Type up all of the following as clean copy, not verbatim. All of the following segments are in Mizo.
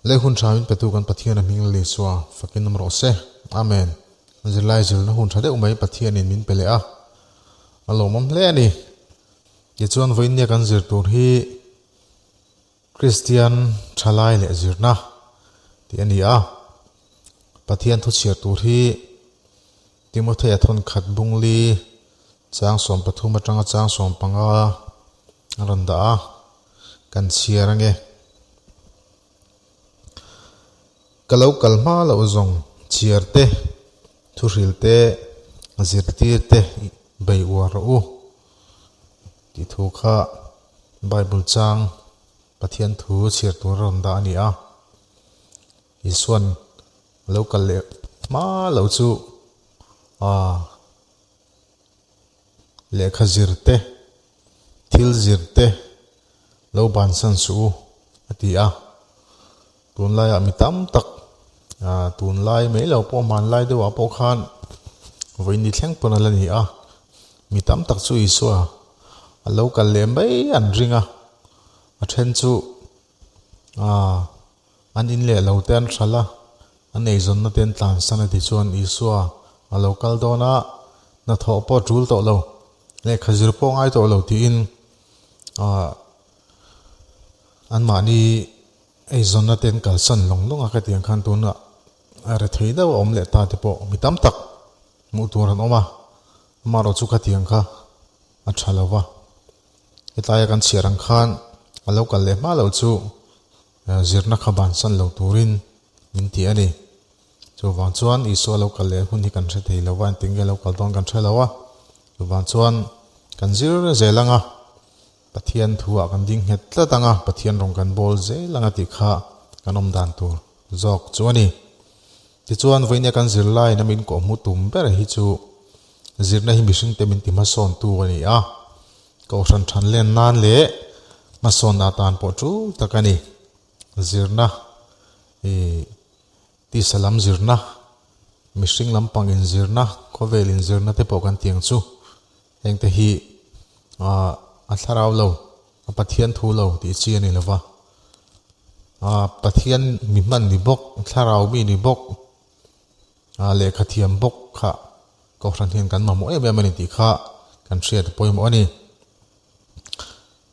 Lei hun tha min petu kan Pathian a hming Lalisua fakin awm rawh se. Amen. Zirlai zirna hun tha deuh mai Pathianin min pe leh a, a lawmawm hle a ni. Tichuan vawiinnia kan zir tur hi Kristian thalai leh zirna tih a ni a. Pathian thu chhiar tur hi Timothea thawnkhat bungli chang 13 atanga chang 15 a rawn dah a, kan chhiar ange. Ka lo kal hma loh zawng chhiar te, thuhril te, zirtir te bei uar rawh u tih thu kha Bible chang Pathian thu chhiar tur a rawn dah a ni a. Isuan a lo kal leh hma loh chu aaa lehkha zir te, thil zir te lo bansan suh u a ti a. Tunlaiah mi tam tak aaa tunlai mai lo pawh hmanlai deuhah pawh khan vawiin ni thleng pawn a la ni a. Mi tam tak chu Isua a lo kal leh mai an ring a, a then chu aaa An in leh lo te an hralh a, an eizawnna te an tlansan a ti chuan Isua a lo kal dawn a, hnathawh pawh a tul tawh lo, lehkha zir pawh a ngai tawh lo tiin aah anmahni eizawnna te an kalsan lawng lawng a ka tih ang khan tunah a rethei deuh a awm leh ta te pawh mi tam tak hmuh tur an awm a, amaherawhchu ka tih ang kha a tha lo va, hetaia kan chhiar ang khan a lo kal leh hma loh chu Zirna kha bansan lo turin min ti a ni. Chuvang chuan Isua lo kal leh hun hi kan hre thei lo va, engtin nge lo kal dawn kan hre lo a. Chuvang chuan kan zir zel ang a, Pathian thuah kan ding nghet tlat ang a, Pathian rawng kan bawl zel ang a tih kha kan awm dan tur zawk chu a ni. Tichuan vawinia kan zirlaiin a min kawhhmu tum ber hi chu zirna hi mihringte min ti hmasawntu a ni a. Kohhran than len nan leh hmasawn atan pawh tul tak a ni. Zirna, ih, tisa lam zirna, mihring lampang inzirna, khawvel inzirna te pawh kan ti ang chu. Heng te hi, ah, a thlarau lo, a Pathian thu lo tih chi a ni lo va. Ah, Pathian mi hman ni bawk, thlarau mi ni bawk, ah, lehkha thiam bawk kha Kohhran hian kan mamawh em em a ni tih kha kan hriat a pawimawh a ni.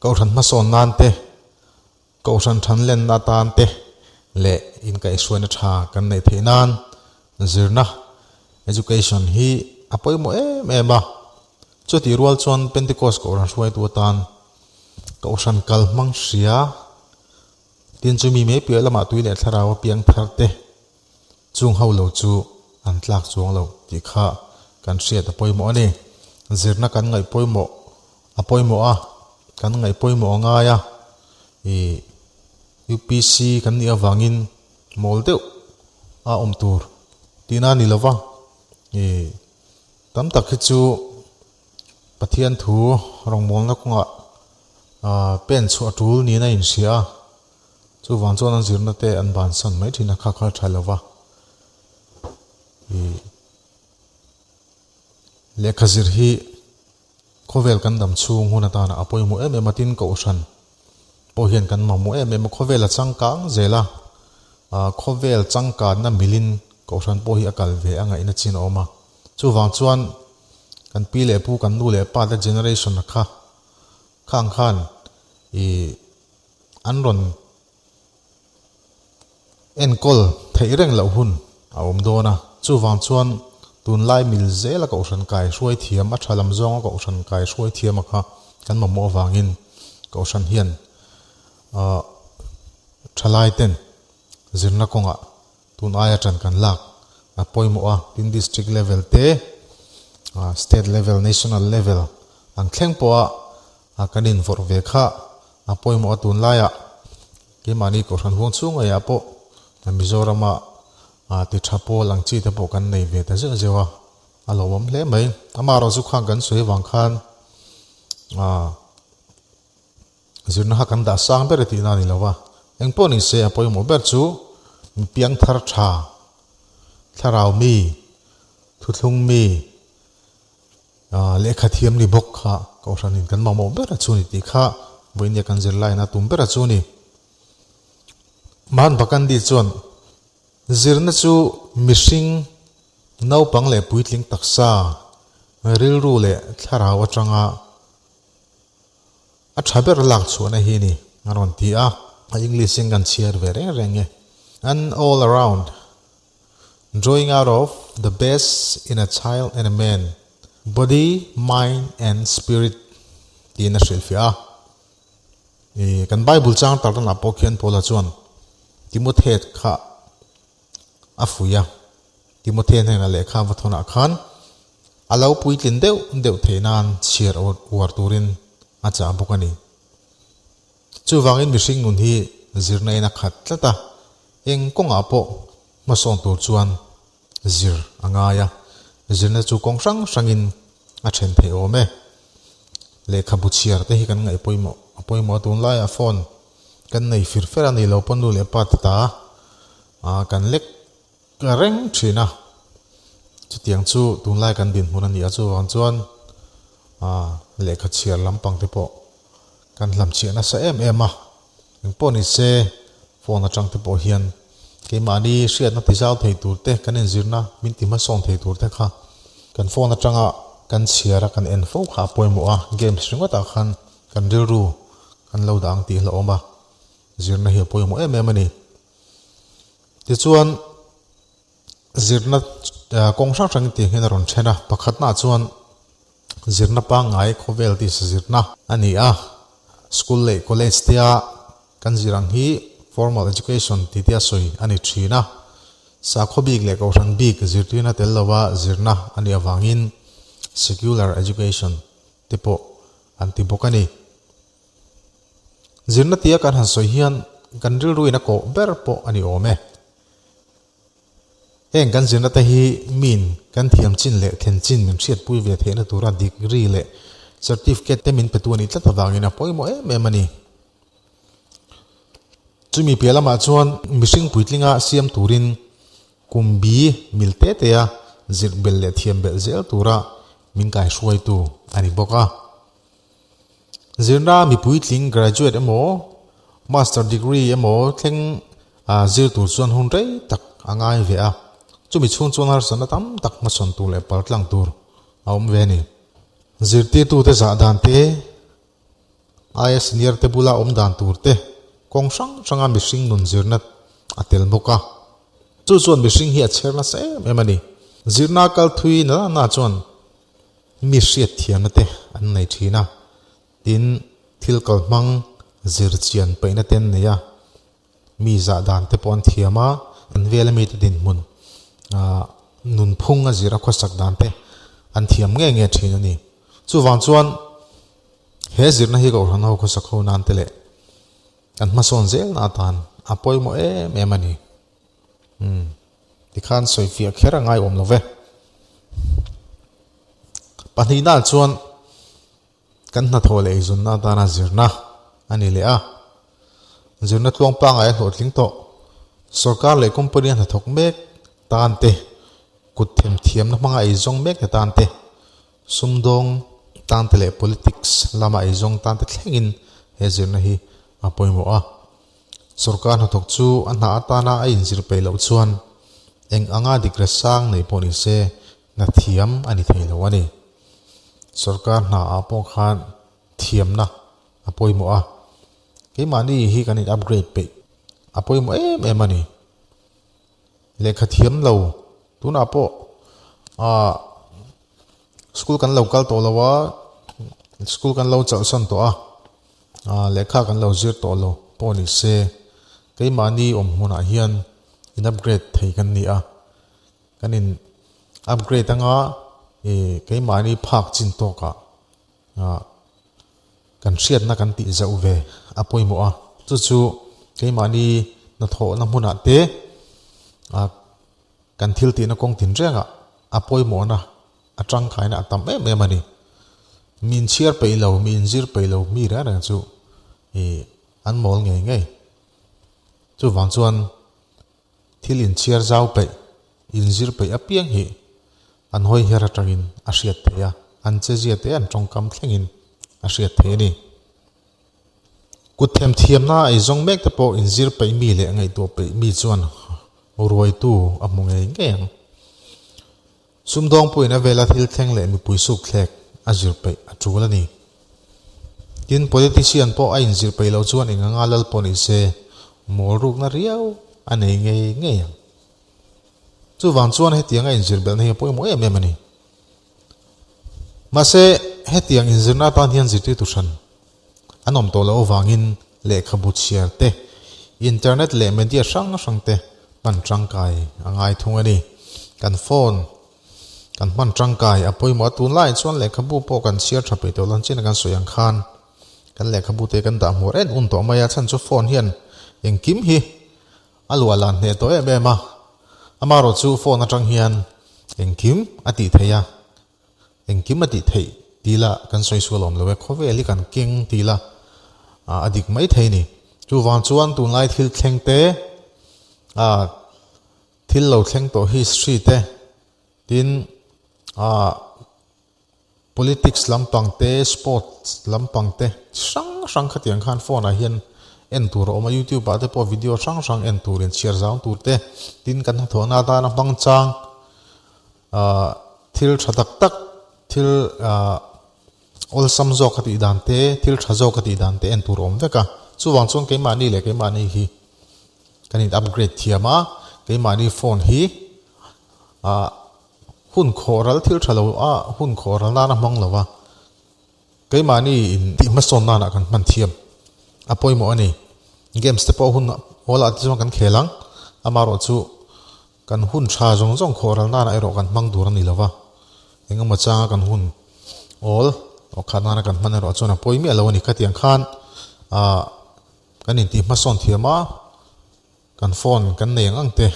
Kohhran hmasawn nan te, Kohhran thanlenna atan te leh inkaihhruaina tha kan neih theih nan zirna, education, hi a pawimawh em em a. Chutih rual chuan Pentecost Kohhran hruaitu atan Kohhran kal hmang hria tin chumi mai piah lamah tui leh thlarau a piang thar te Chung ho lo chu an tlak chuang lo tih kha kan hriat a pawimawh a ni. Zirna kan ngaih pawimawh a pawimawh a, kan ngaih pawimawh a ngai a, ih UPC kan nih avangin mawl deuh a awm tur tihna a ni lo va, ih tam tak hi chu Pathian thu rawngbawlna kawngah ah pen chhuah tul niin a inhria a. Chuvang chuan an zirna te an bansan mai thin a, kha kha tha lova ih lehkha zir hi khawvel kan dam chhung hun atana a pawimawh em em a, tin kohhran pawh hian kan mamawh em em a, khawvel a changkang zel a, ah khawvel changkanna milin kohhran pawh hi a kal ve a ngaihna chin a awm a, chuvang chuan kan pi leh pu kan nu leh pa te generation a kha khang khan ih. An rawn enkawl theih reng loh hun a awm dawn a, chuvang chuan tunlai mil zela kohhran kai hruai thiam, a tha lam zawnga kohhran kai hruai thiam a kha kan mamawh avangin kohhran hian ahh thalai ten zirna kawngah tun aia tan kan lak a pawimawh a, tin district level te ahh state level, national level ang thleng pawha A kan invawrh ve kha a pawimawh a tunlaiah keimahni Kohhran huang chhung ngeiah pawh Mizorama ti tha pawl ang chi te pawh kan nei ve ta zeuh zeuh a, a lawmawm hle mai. Amaherawhchu khang kan sawi avang khan zirna kha kan dah sang ber e tihna a ni lo va, engpawh ni se a pawimawh ber chu mi piangthar tha, thlarau mi, thuthlung mi, Lehkha thiam ni bawk kha Kohhranin kan mamawh ber a chu ni tih kha vawinia kan zirlaiin a tum ber a chu ni. Mahatma Gandhi chuan zirna chu mihring naupang leh puitling taksa, rilru leh thlarau atanga a tha ber lak chhuahna hi a ni a rawn ti a. A English in kan chhiar ve reng reng e. An all around drawing out of the best in a child and a man, body, mind and spirit tiin a hrilhfiah a. Ih kan Bible chang tar danah pawh khian Paula chuan Timothy kha a fuih a, Timothy hnenah lehkha va thawnah khan a lo puitlin deuh deuh theih nan chhiar uar turin a chah bawk a ni. Chuvangin mihring nun hi zirna in a khat tlat a, eng kawngah pawh hmasawn tur chuan zir a ngai a, zirna chu kawng hrang hrangin a then theih awm e. Lehkhabu chhiar te hi kan ngaih pawimawh a pawimawh a, tunlaiah phone kan nei fir fer a ni lo pawn nu leh pa te ta kan lek reng thin a, chutiang chu tunlai kan dinhmun a ni a, chuvang chuan lehkha chhiar lampang te pawh Kan hlamchhiah nasa em em a, engpawh ni se phone atang te pawh hian keimahni hriatna ti zau thei tur te, kan inzirna min ti hmasawn thei tur te kha kan phone atanga kan chhiar a kan en fo kha a pawimawh a, games ringawt ah khan kan rilru kan lo dah ang tih hlauhawm a, zirna hi a pawimawh em em a ni. Tichuan zirna kawng hrang hrang tih hian a rawn then a, pakhatna ah chuan Zirna pangngai khawvel tisa zirna a ni a, school leh college tea kan zir ang hi formal education ti tia sawi a ni thin a, sakhaw bik leh kohhran bik zirtirna tel lova zirna a nih avangin secular education te pawh an ti bawk a ni. Zirna tia kan han sawi hian kan rilruin a kawh ber pawh a ni awm e. Heng kan zirna te hi min kan thiam chin leh thlen chin min hriatpui ve theihna tura degree leh certificate te min petu a nih tlat avangin a pawimawh em em a ni. Chumi piah lamah chuan mihring puitlinga siam turin kum bi mil te tea zirh belh leh thiam belh zel tura min kaihruaitu a ni bawk a. Zirna mipuitling graduate emaw master degree emaw thleng zir tur chuan hun rei tak a ngai ve a, chumi chhung chuan harsatna tam tak hmasawn tur leh paltlang tur a awm ve a ni. Zirtirtute zah dan te, aia senior te bula awm dan tur te kawng hrang hranga mihring nun zirna a tel bawk a, chu chuan mihring hi a chher nasa em em a ni. Zirna kal thui na na chuan Mi hriat thiamna te an nei thin a, tin thil kal hmang zir chian paihna te an nei a, mi zah dan te pawh an thiam a, an vela mite dinhmun ah nunphung a zir a khawsak dan te an thiam nge nge thin a ni. Chuvang chuan he zirna hi Kohhran ho khawsak ho nan te leh kan hmasawn zelna atan a pawimawh em em a ni. Umm. Tikhan sawifiah kher a ngai awm lo ve. Pahnihnaah chuan kan hnathawh leh eizawnna atana zirna a ni leh a. Zirna tluang pangngai a hlawhtling tawh. Sorkar leh company a hnathawk mek tan te, kut themthiamna hmanga eizawng mek te tan te, sumdawng tan te leh politics lama eizawng tan te thlengin he zirna hi a pawimawh a. Sorkar hnathawk chu a hna atana a inzir peih loh chuan eng anga degree sang nei pawh ni se hna thiam a ni thei lo a ni. Sorkar hna ah pawh khan thiamna a pawimawh a, keimahni hi kan in upgrade peih a pawimawh em em a ni. Lehkha thiam lo tunah pawh ah school kan lo kal tawh lo a, school kan lo chawlhsan tawh a. Lehkha kan lo zir tawh lo pawh ni se, keimahni awm hmunah hian in upgrade thei kan ni a, kan in upgrade anga ih keimahni phak chin tawkah ah kan hriatna kan tih zauh ve a pawimawh a, chu chu keimahni hnathawhna hmunah te ah kan thil tihna kawng tinrengah a pawimawhna A tangkaina a tam em em a ni. Mi inchhiar peih lo, mi inzir peih lo mi reng reng chu ih an mawl ngei ngei. Chuvang chuan thil inchhiar zau peih, inzir peih apiang hi an hawi her atangin a hriat theih a, an chezia te an tawngkam thlengin a hriat theih a ni. Kut themthiamna eizawng mek te pawh inzir peih mi leh ngaihtuah peih mi chuan ruaitu a hmu ngei ngei ang. Sumdawng pawhin a vela thil thleng leh mipui suk thlek a zir peih a tul a ni. Tin, politician pawh a inzir peih loh chuan eng anga lal pawh ni se mawl rukna riau a nei ngei ngei ang. Chuvang chuan hetiang a inzir belhna hi a pawimawh em em a ni. Mahse, hetiang inzirna atan hian zirtirtu hran an awm tawh loh avangin lehkhabu chhiar te, internet leh media hrang hrang te hman tangkai a ngai thung a ni. Kan phone kan hman tangkai a pawimawh a, tunlaiah chuan lehkhabu pawh kan chhiar tha peih tawh lo, chin a kan sawi ang khan kan lehkhabu te kan dah hmuar en un tawh mai a, chhan chu phone hian engkim hi a luah lan hneh tawh em em a, amaherawh chu phone atang hian engkim a tih theih a. Engkim a tih theih ti la kan sawi sual awm lo e, khawvel hi kan keng ti la a dik mai thei ni. Chuvang chuan tunlai thil thleng te, thil lo thleng tawh history te, tin politics lampang te, sports lampang te chi hrang hrang khatiang khan phone ah hian en tur a awm a, youtube ah te pawh video hrang hrang en tur inchhiar zau tur te, tin kan hnathawhna atana hmang chang. Ahh thil tha tak tak, thil ahh awlsam zawk a tih dan te, thil tha zawk a tih dan te en tur a awm vek a. Chuvang chuan keimahni leh keimahni hi kan in upgrade thiam a, keimahni phone hi ahh hun khawh ral thil tha lo a hun khawh ral nana hmang lo va, keimahni in tih hmasawn nanah kan hman thiam a pawimawh a ni. Games te pawh hun awlah te chuan kan khel ang, amaherawhchu Kan hun tha zawng zawng khawh ral nana erawh kan hmang tur a ni lo va, eng emaw changa kan hun awl aw khat nana kan hman erawh chuan a pawi miah lo a ni. Khatiang khan ah kan intih hmasawn thiam a, kan phone kan nei ang ang te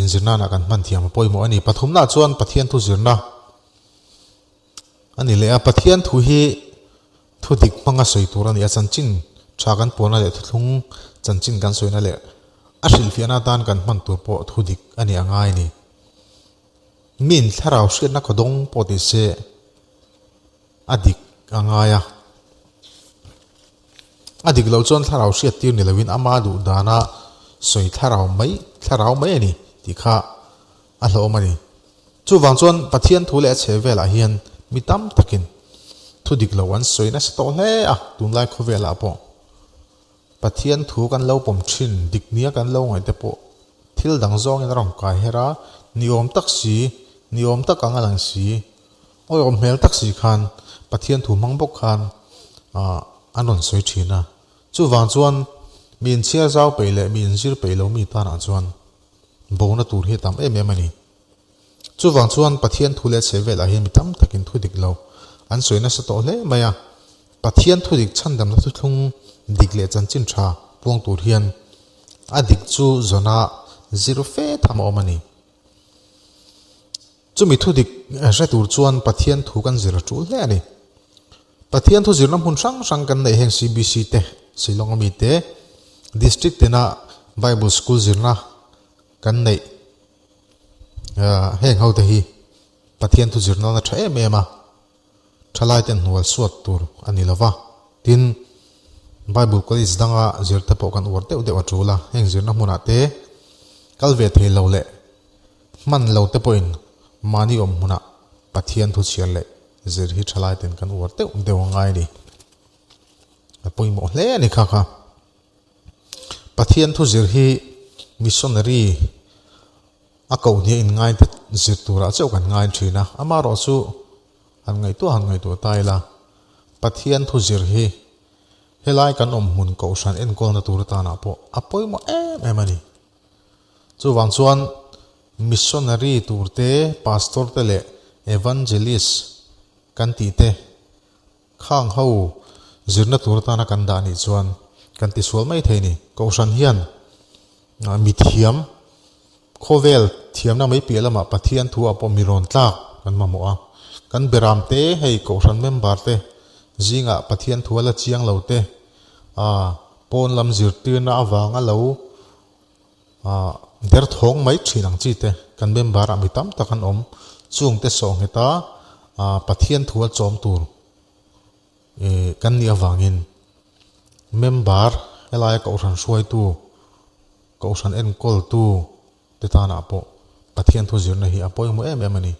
inzir nana kan hman thiam a pawimawh a ni. Pathumnaah chuan Pathian thu zirna. A ni leh a, Pathian thu hi thu dik hmanga sawi tur a ni a, chanchin tha kan puanna leh thuthlung chanchin kan sawina leh a hrilhfiahna atan kan hman tur pawh thu dik a ni a ngai a ni. Miin thlarau hriatna khaw dawng pawh ti se a dik a ngai a, a dik loh chuan thlarau hriat tir ni loin ama duh dana sawi thlarau mai thlarau mai a ni tih kha a hlawm a ni. Chuvang chuan Pathian thu leh a chhe velah hian mi tam takin thu dik lo an sawi nasa tawh hle a, tunlai khawvelah pawh Pathian thu kan lo pawm thin dik nia kan lo ngaih te pawh thil dang zawngin a rawn kai her a, ni awm tak si, ni awm tak ang a lang si, awihawm hmel tak si khan Pathian thu hmang bawk khan an rawn sawi thin a. Chuvang chuan mi inchhiar zau peih leh mi inzir peih lo mi tanah chuan Bona tur hi a tam em em a ni. Chuvang chuan Pathian thu leh chhe velah hian mi tam takin thu dik lo an sawi nasa tawh hle mai a. Pathian thu dik chhandamna thuthlung dik leh chanchin tha puang tur hian a dik chu zawna zir fe tham a awm a ni. Chumi thu dik hre tur chuan Pathian thu kan zir a tul hle a ni. Pathian thu zirna hmun hrang hrang kan neih heng CBC te, Shillong ami te, District tina Bible School zirna kan neih heng ho te hi Pathian thu zirna na tha em em a, thalai ten hnual suat tur a ni lova. Tin, Bible College danga zir te pawh kan uar deuh deuh a tul a, heng zirna hmunah te kal ve thei lo leh hman lo te pawhin mahni awm hmunah Pathian thu chhiar leh Zir hi thalai ten kan uar deuh deuh a ngai a ni. A pawimawh hle a ni kha kha. Pathian thu zir hi missionary a koh hnia in ngai te zir turah chauh kan ngai thin a. Amaherawh chu han ngaihtuah han ngaihtuah ta ila Pathian thu zir hi helai kan awm hmun kohhran enkawlna tur atanah pawh a pawimawh em em a ni. Chuvang chuan Missionary tur te, Pastor te leh Evangelist kan tih te khang ho zirna tur atana kan dah nih chuan kan tisual mai thei a ni. Kohhran hian mithiam, khawvel thiamna mai piah lamah Pathian thu ah pawh mi rawn tlak kan mamawh a. Kan beram te, hei Kohhran member te zingah Pathian thu a la chiang lo te, pawn lam zirtirna avanga lo Ah, derthawng mai thin ang chi te, kan member ah mi tam tak an awm, chung te sawh nghet a, ah Pathian thu a chawm tur eh kan nih avangin. Member, helaia Kohhran hruaitu, Kohhran enkawltu te tanah pawh Pathian thu zirna hi a pawimawh em em a ni.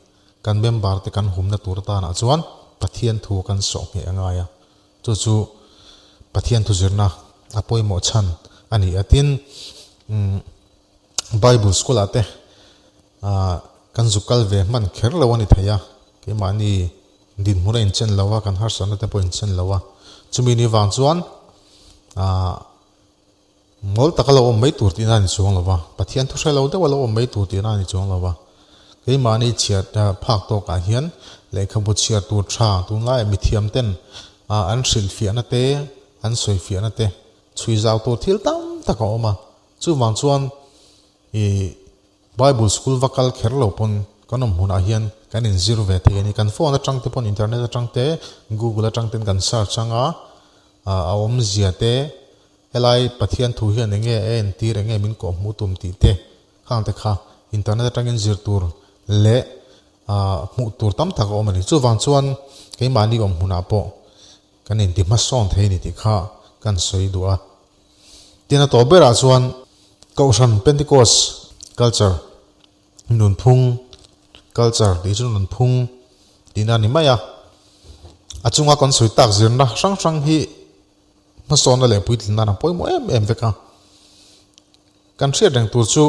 Kan member te kan humna tur tanah chuan Pathian thu kan sawh ngheh a ngai a. Chu chu Pathian thu zirna a pawimawh chhan a ni a. Tin, Bible school ah te kan zuk kal ve hman kher lo a ni thei a, keimahni dinhmun a inchen lo a, kan harsatna te pawh a inchen lo a. Chumi ni vang chuan Ngawl taka lo awm mai tur tihna a ni chuang lo va, Pathian thu hre lo deuha lo awm mai tur tihna a ni chuang lo va. Keimahni chhiar phak tawkah hian lehkhabu chhiar tur tha tunlaiah mithiam ten an hrilhfiahna te, an sawifiahna te chhui zau tur thil tam tak a awm a. Chuvang chuan ih Bible school va kal kher lo pawn kan awm hunah hian kan inzir ve thei a ni. Kan phone atang te pawn internet atang te, google atang ten kan search anga a awmzia te, Helai Pathian thu hian enge a entir, enge min kawhhmuh tum tih te khang te kha internet atangin zir tur leh hmuh tur tam tak a awm a ni. Chuvang chuan keimahni awm hmunah pawh kan inti hmasawn thei a ni tih kha kan sawi duh a. Tin a tawp berah chuan Kohhran Pentecost culture nunphung culture tih chu nunphung tihna a ni mai a. A chunga kan sawi tak zirna hrang hrang hi Hmasawnna leh puitlin nan a pawimawh em em vek a. Kan hriat reng tur chu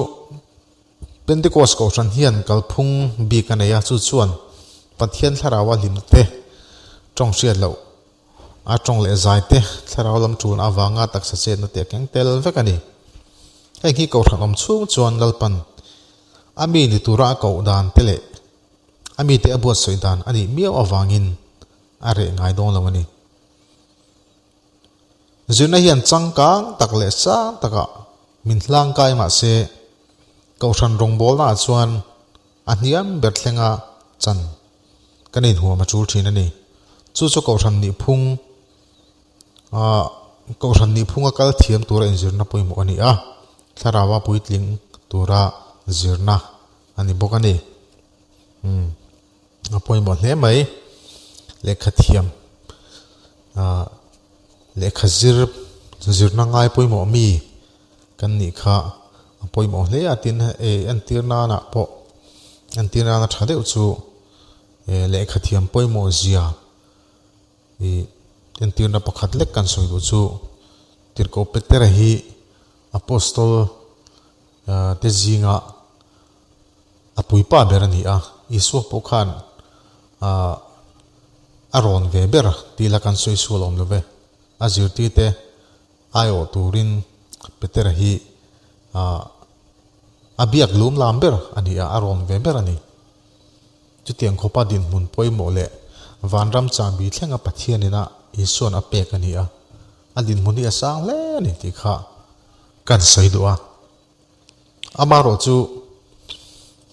Pentecost Kohhran hian kalphung bik a nei a, chu chuan Pathian thlarau a hlimna te, tawng hriat loh a tawng leh zai te, thlarau lam tuna avanga taksa chetna te a keng tel vek a ni. Heng hi Kohhran awm chhung chuan Lalpan a mi ni tura a koh dan te leh a mite a buatsawi dan a nih miau avangin a reh ngai dawn lo a ni. Zirna hian changkang tak leh sang takah min hlangkai mah se, Kohhran rawngbawlnaah chuan a hniam ber thlenga chan kan inhuam a tul thin a ni. Chu chu Kohhran nihphung ah Kohhran nihphunga kal thiam tura inzirna pawimawh a ni a, Thlaraua puitling tura zirna a ni bawk a ni. Umm. A pawimawh hle mai. Lehkha thiam ah lehkha zir zirna ngai pawimawh mi kan nih kha a pawimawh hle a tin eh entir nanah pawh entir nana tha deuh chu eh lehkha thiam pawimawh zia ih entirna pakhat lek kan sawi duh chu Tirhkoh Petera hi Apostol te zinga A puipa ber a ni a, Isua pawh khan a rawn ve ber tih la kan sawi sual awm lo ve. A zirtirte aiawh turin Petera hi a biak lum lam ber a ni a, a rawn ve ber a ni. Chutiang khawpa dinhmun pawimawh leh vanram chahbi thlenga Pathianin a Isua'n a pek a ni a, a dinhmun hi a sang hle a ni tih kha kan sawi duh a. Amaherawh chu,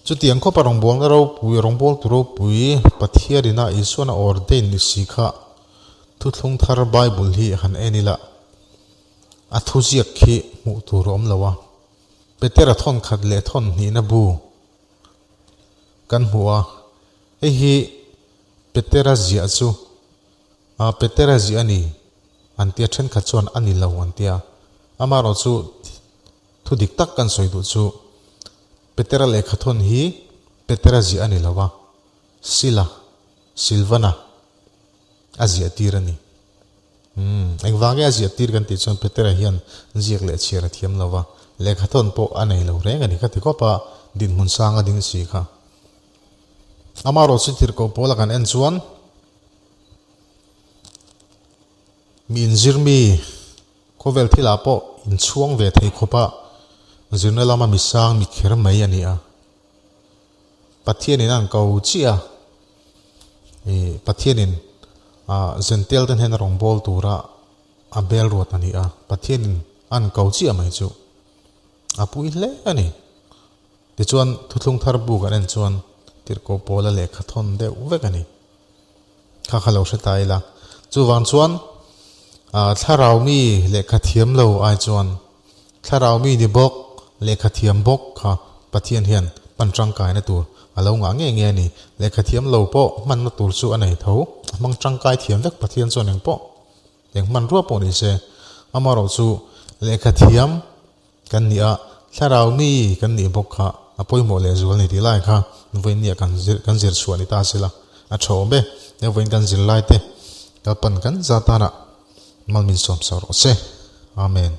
chutiang khawpa rawngbawlna ropui, rawngbawltu ropui Pathianina Isuana ordain ni si kha Thuthlung Thar Bible hi han en ila, a thuziak khi hmuh tur a awm lo a. Petera thawn khat leh thawn hnihna bu kan hmu a, hei hi Petera ziah chu Petera ziah a ni an tia, thenkhat chuan a ni lo an tia. Amaherawh chu Thu dik tak kan sawi duh chu Petera lehkha thawn hi Petera ziah a ni lo a, Sila, Silvana, a ziah tir a ni. Umm, engvang nge a ziah tir kan tih chuan Petera hian ziak leh chhiar a thiam lo va, lehkha thawn pawh a nei lo reng a ni kha ti khawp a, dinhmun sang a ding si kha. Amaherawhchu tirhkoh pawl a kan en chuan mi inzir mi, Khawvel thilah pawh inchhuang ve thei khawpa zirna lama mi sang mi kher mai a ni a. Pathianin a an ko chiah a, ih Pathianin ah Zentel te hnena rawngbâwl tura a bel ruat a ni a, Pathianin a an ko chiah mai chu a pui hle a ni. Tichuan Thuthlung Thar bu kan en chuan Tirhkoh Pawla lehkha thawn deuh vek a ni. Kha kha lo hre ta ila. Chuvang chuan thlarau mi lehkha thiam lo ai chuan thlarau mi ni bawk, lehkha thiam bawk kha Pathian hian hman tangkaina tur a lo ngah ngei ngei a ni. Lehkha thiam lo pawh hmanna tur chu a nei tho. A hmang tangkai thiam vek Pathian chuan engpawh, eng hmanrua pawh ni se. Amaherawhchu lehkha thiam kan nih a, thlarau mi kan nih bawk kha a pawimawh lehzual ni tih lai kha vawiin kan zir kan zir chhuah ni ta sela a tha awm e. He vawiin kan zirlai te Lalpan kan za tanah mal min sawm sak rawh se. Amen.